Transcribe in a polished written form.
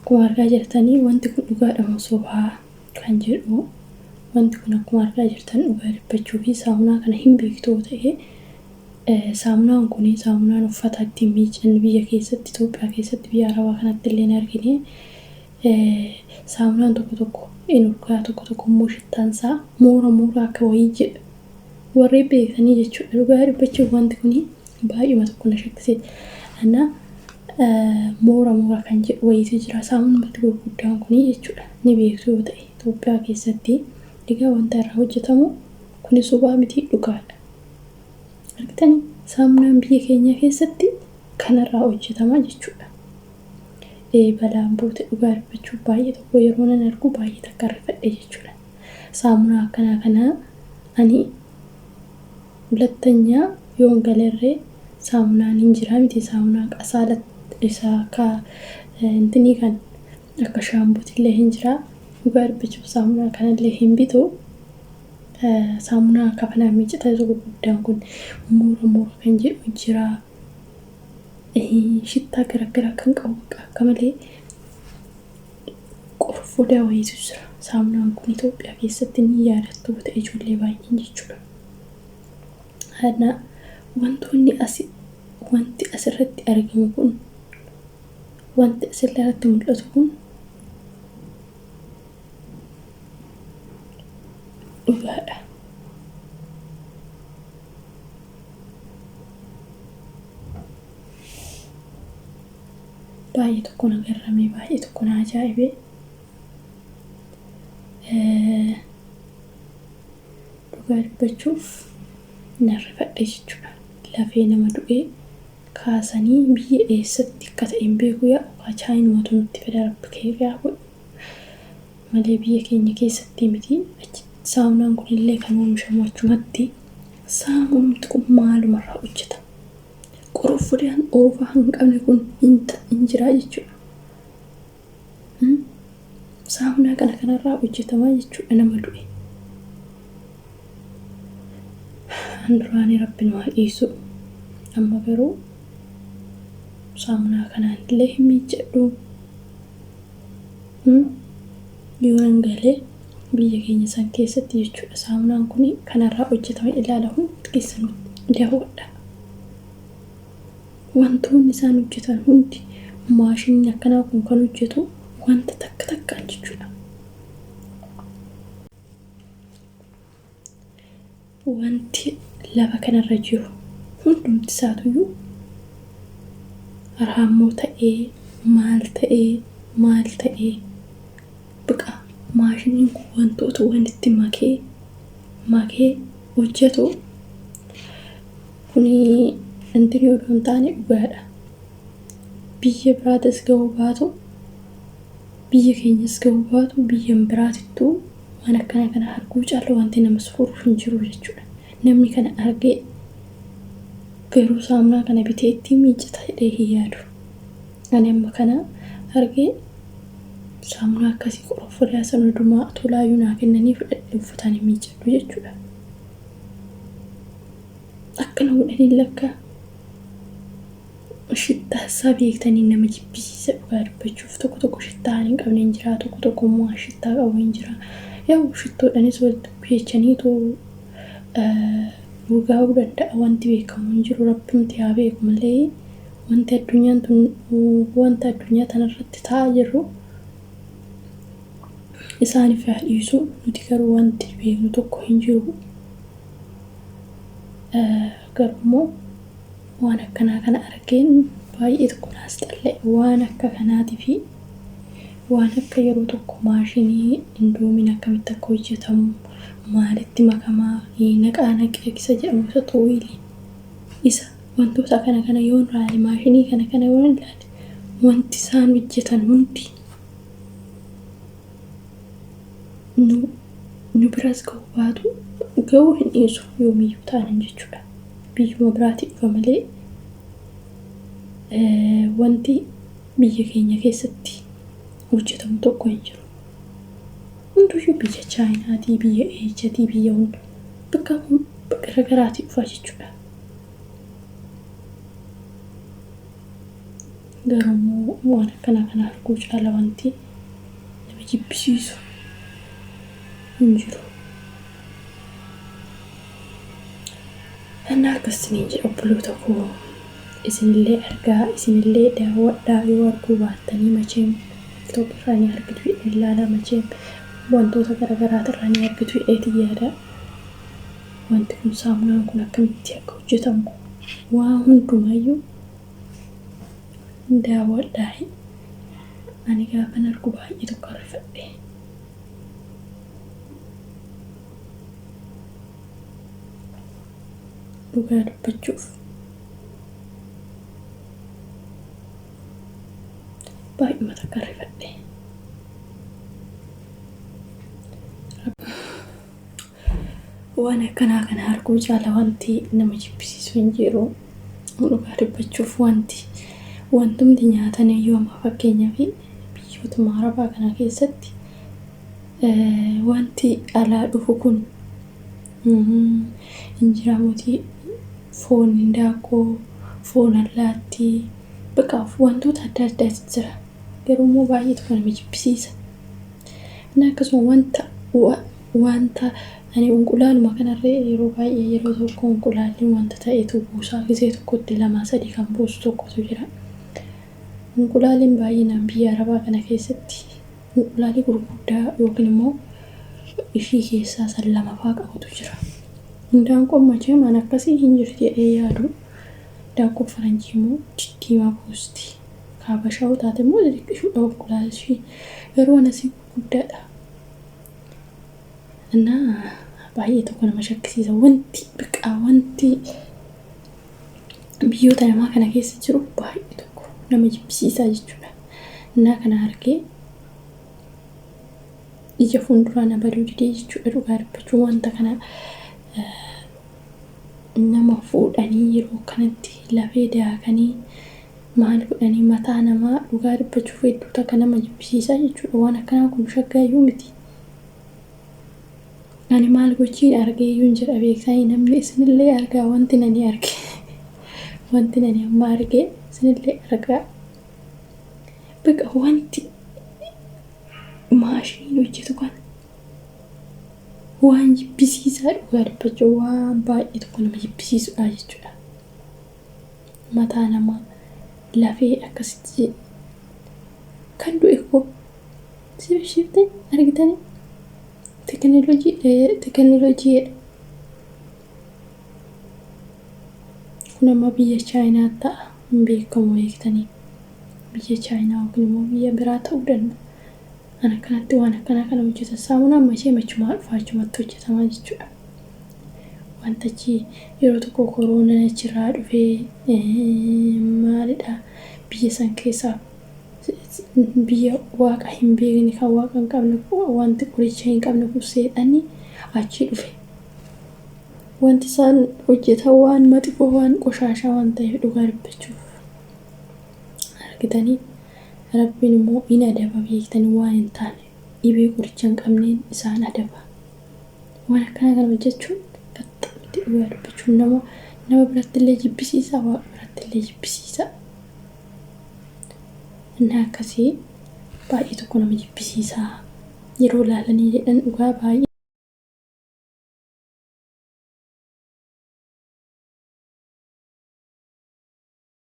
Akkuma argaa jirtanii wanti kun dhugaadha moo sobaa kan jedhu, wanti kun akkuma argaa jirtan dhugaa dubbachuu fi saamunaa kana hin beektu yoo ta'e, saamunaan kun saamunaan uffata ittiin miican biyya keessatti, Itoophiyaa keessatti, biyya Arabaa kanatti illee hin argine. Saamunaan tokko tokko in urgaa, tokko tokko immoo shittaan isaa moora moora akka wayii jedha. Warreen beektanii jechuudha. Dhugaa dubbachuuf wanti kun baay'uma tokko na shakkisiisa. Anna moora moora kan jedhu wayiitu jira. Saamunumatti gurguddaan kun jechuudha. Ni beektu yoo ta'e Itoophiyaa keessatti egaa wanta irraa hojjetamu kuni sobaa miti, dhugaadha. Argitanii, saamunaan biyya keenya keessatti kanarraa hojjetama jechuudha. Balaan buute, dhugaa dubbachuuf baay'ee tokko yeroo nan argu baay'ee takka rifadhe jechuudha. Saamunaa akkanaa kana ani hulattanyaa yoon galerree saamunaan hin jira miti, saamunaa qasaala isa akka intinii kan akka shaambuutillee hin jira. Dhugaa dubbachuuf saamunaa kanallee hin bitu. Saamunaa kafanaa miicata isa gurguddaan kun moora moora kan jedhu jira. Shittaa garaagaraa kan qabu akka malee qurfudaa wayiitu jira. Saamunaan kun Itoophiyaa keessatti ni yaadattu ta'e ijoollee baay'een jechuudha. Kana wantoonni asi wanti asirratti argamu kun, wanti asirratti mul'atu kun dhugaadha. Baay'ee tokko na garrame, baay'ee tokko na ajaa'ibe. Dhugaa dubbachuuf na rifadhe jechuudha. Lafee nama du'ee kaasanii biyya eessatti akka ta'e hin beeku, yaa Chaayinumatu nutti fida, rabbi keeriyaa godhu malee biyya keenya keessatti miti. Saamunaan kunillee kan oomishamu achumatti. Saamunumti kun maalumarraa hojjetama? Qurufudaan oofaa hin qabne kun hin jiraa jechuudha. Saamunaa kana kanarraa hojjetamaa jechuudha nama du'e. Duraanii rabbi nu haa dhiisu. Amma garuu saamunaa kanaan illee hin miiccadhu. Yoo nan galee biyya keenya san keessatti jechuudha. Saamunaan kun kanarraa hojjetame, ilaala, hundi keessan daawwadha. Wantoonni isaan hojjetan hundi, maashinni akkanaa kun kan hojjetu wanta takka takkaan jechuudha. Wanti lafa kanarra jiru hundumti isaatuyyuu raammoo ta'ee, maal ta'ee, maal ta'ee, biqa maashiniin kun wantoota walitti makee makee hojjetu kuni intini odoo hin taane dhugaadha. Biyya biraatis ga'uu baatu, biyya keenyas ga'uu baatu, biyya biraatittuu waan akkana kana arguu caala wanti nama soru hin jiru jechuudha. Namni kana argee garuu saamunaa kana bitee ittiin miiccata jedhee hin yaadu. Ani amma kana argee saamunaa akkasii qoroffodaa sana hundumaa tolaayyuu naa kennanii fudhadhee uffataan hin miiccadhu jechuudha. Akkana godhanii lakka shittaa isaa beektanii nama jibbisiisa dhugaa dubbachuuf. Tokko tokko shittaa hin qabne hin jira, tokko tokko immoo shittaa qabu hin jira. Yaa shittoodhaanis walitti bukeechaniitu urgaa'uu danda'a, wanti beekamu hin jiru, rabbimti haa beeku malee wanti addunyaan tun, wanta addunyaa tanarratti ta'aa jirru isaaniif haa dhiisu, nuti garuu wanti beeknu tokko hin jiru. Garuu immoo waan akkanaa kana argeen baay'ee tokko naas xalla'e. Waan akka kanaatii fi waan akka yeroo tokko maashinii indoomiin akkamitti akka hojjetamu, maalitti makamaa, naqaa naqee isa jedhamu, isa xooyilii isa, wantoota kana kana yoon ilaale, maashinii kana kana yoon ilaale, wanti isaan hojjetan hundi nu biras ga'uu baatu, ga'uu hin dhiisu yoomiyyuu taanan jechuudha. Biyyuma biraatii dhufa malee wanti biyya keenya keessatti hojjetamu tokko hin jiru. Hunduyyuu biyya Chaayinaatii, biyya Eeshiyatii, biyya hunda bakka garaagaraatii dhufa jechuudha. Garuu immoo waan akkanaa kana arguu caala wanti nama jibbisiisu hin jiru. Annaa akkas isiniin jedha obboloota koo isinillee argaa isinillee daawwadhaa yoo arguu baattanii macheem TikTok irraa ni argitu jedheen ilaala macheem wantoota garaagaraatirraa ni argitu jedheetiin yaada. Wanti kun saamunaan kun akkamitti akka hojjetamu waa hundumayyuu daawwadhaa. Ani gaafan argu baay'ee tokko rifadhe. Dhugaa dubbachuuf baay'uma takka rifadhe. Waan akkanaa kana arguu caala wanti nama jibbisiisu hin jiru. Dhugaa dubbachuuf wanti wantumti nyaatan iyyuu amma fakkeenyaaf biyyootuma Arabaa kana keessatti wanti alaa dhufu kun hin jiramuti foon hindaaqqoo, foon allaattii, baqa wantoota adda addaatu jira. Garuu immoo baay'ee tokko nama jibbisiisa. Inni akkasuma wanta ani unqulaaluma kanarree yeroo baay'ee yeroo tokko unqulaalli wanta ta'etu buusaa gisee tokkotti lama sadii kan buusu tokkotu jira. Unqulaaliin baay'inaan biyya Arabaa kana keessatti unqulaalii gurguddaa yookiin immoo ishii keessaa san lama faa qabutu jira. Indaanqoon machee maan akkasii hin jirti jedhee yaadu. Indaanqoon faranjii immoo diddiimaa buusti. Kaabashaa taate immoo xixiqqishuudha unqulaala ishii. Garuu anasii gurguddaadha. Innaa baay'ee tokko nama shakkisiisa. Wanti biqaa wanti biyyoota namaa kana keessa jiru baay'ee tokko nama jibbisiisaa jechuudha. Innaa kana argee ija fuulduraa na baduu didee jechuudha dhugaa dubbachuu wanta kana nama fuudhanii yeroo kanatti lafee daakanii maal godhanii mataa namaa dhugaa dubbachuuf hedduu takka nama jibbisiisaa jechuudha. Waan akkanaa kun shaggaayyuu miti. Ani maal gochiin argee iyyuu hin jedha beektanii namni isinillee argaa wanti nani arge wanti nani amma arge isinillee argaa. Baqa wanti maashiniin hojjetu kana waan jibbisiisaa dhugaa dubbachuu waan baay'ee tokko nama jibbisiisudha jechuudha. Mataa namaa lafee akkasitti kan du'e koo sibshifte argitanii tekinooloojiidha. Kun amma biyya Chaayinaa ta'a hin beekamu beektanii biyya Chaayinaa yookiin immoo biyya biraa ta'uu danda'a. An akkanatti waan akkanaa kana hojjetan saamunaan mashee machumaa dhufaa achumatti hojjetamaa jechuudha. Wanta achi yeroo tokko koroonaan achirraa dhufee maalidha biyya san keessaa biyya waaqa hin beekne kan waaqa hin qabne wanti qoricha hin qabne kun seexanni achii dhufe. Wanti isaan hojjetan waan maxifoo waan qoshaashaa waan ta'eef dhugaa dubbachuuf argitanii rabbiin immoo in adaba beektanii waan hin taane dhibee qoricha hin qabneen isaan adaba. Waan akkanaa kana hojjechuun baxxamitti dhugaa dubbachuun nama nama biratti illee jibbisiisa waaqa biratti illee jibbisiisa. Inni akkasii baay'ee tokko nama jibbisiisa. Yeroo ilaalanii jedhan dhugaa baay'ee